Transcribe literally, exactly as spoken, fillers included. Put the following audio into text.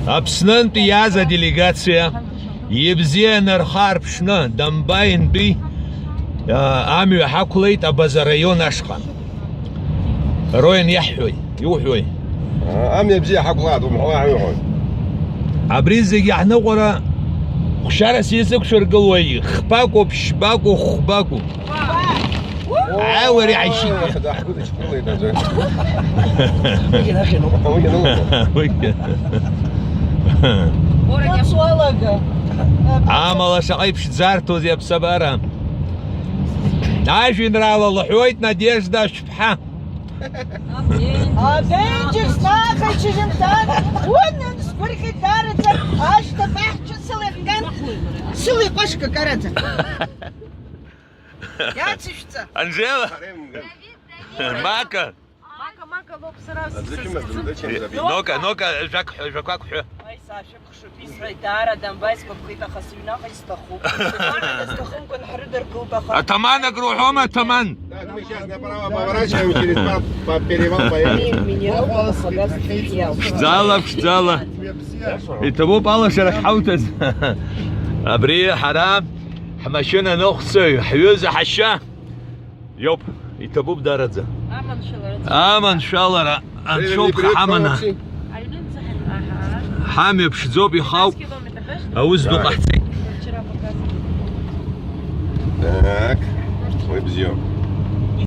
Аԥснынтәи иааз аделегациа ибзианы рхы аарԥшны, Дамбаинтәи, а, амҩа ҳақәлеит Абаза араион ашҟа. Роен иаҳҳәои, иуҳәои? Амҩа бзиа ҳақәлааит, умҳәуа ҳаҩхоит. Абри зегьы ҳныҟәара хәшьарас изықәшәыргылои? Хԥакәу, ԥшьбакәу, хәбакәу? Ааи, уара иҳаишьит. Даҳгәыдыҽԥылеит аӡәы. Уигьы нахьыноуп. Уигьы нахьыноуп. Уигьы. Уара иахуалага. Амала шаҟа иԥшӡарҭоузеи аԥсабара. Ажәеинраала лҳәоит Надежда Ашәԥҳа. Абенџьыр снахеит шьыжьымҭан, унан сгәырӷьеит даараӡа, ашҭа баҳча сылаирҟьан, сылеиҟәашьга караӡа. Иацышәҵа. Анжела! Мака! Мака, мака лоуп сара. Нока, нока, жәак ҳәа, жәақәак ҳәа. Аи, саашәыԥхшып, исҳәеит, даара дамбаи сгәаԥхеит, аха сыҩнаҟа исҭахуп. Сҭахымкәан ҳрыдыркылт, аха. Атаман акруҳәома, атаман? Так, мы сейчас направо поворачиваем, через па-, па-, перевал поедем. Минерал, Хабаровск, филиал. Ԥшӡала, ԥшӡала. Иҭабуп алашарахь ҳауҭаз. Абри ҳара ҳмашьына аныҟәцаҩ, ҳҩыза ҳашьа. Иоуп, иҭабуп дараӡа. Аманшәалара. Аманшәалара, анцәа уԥха ҳаманы. Аҩнынӡа ҳаҩ-, аҳа. Ҳамҩа ԥшӡоуп, ихауп. Километр, да? Аус ду ҟаҳҵеит. Вчера показывали. Так, уи бзиоуп.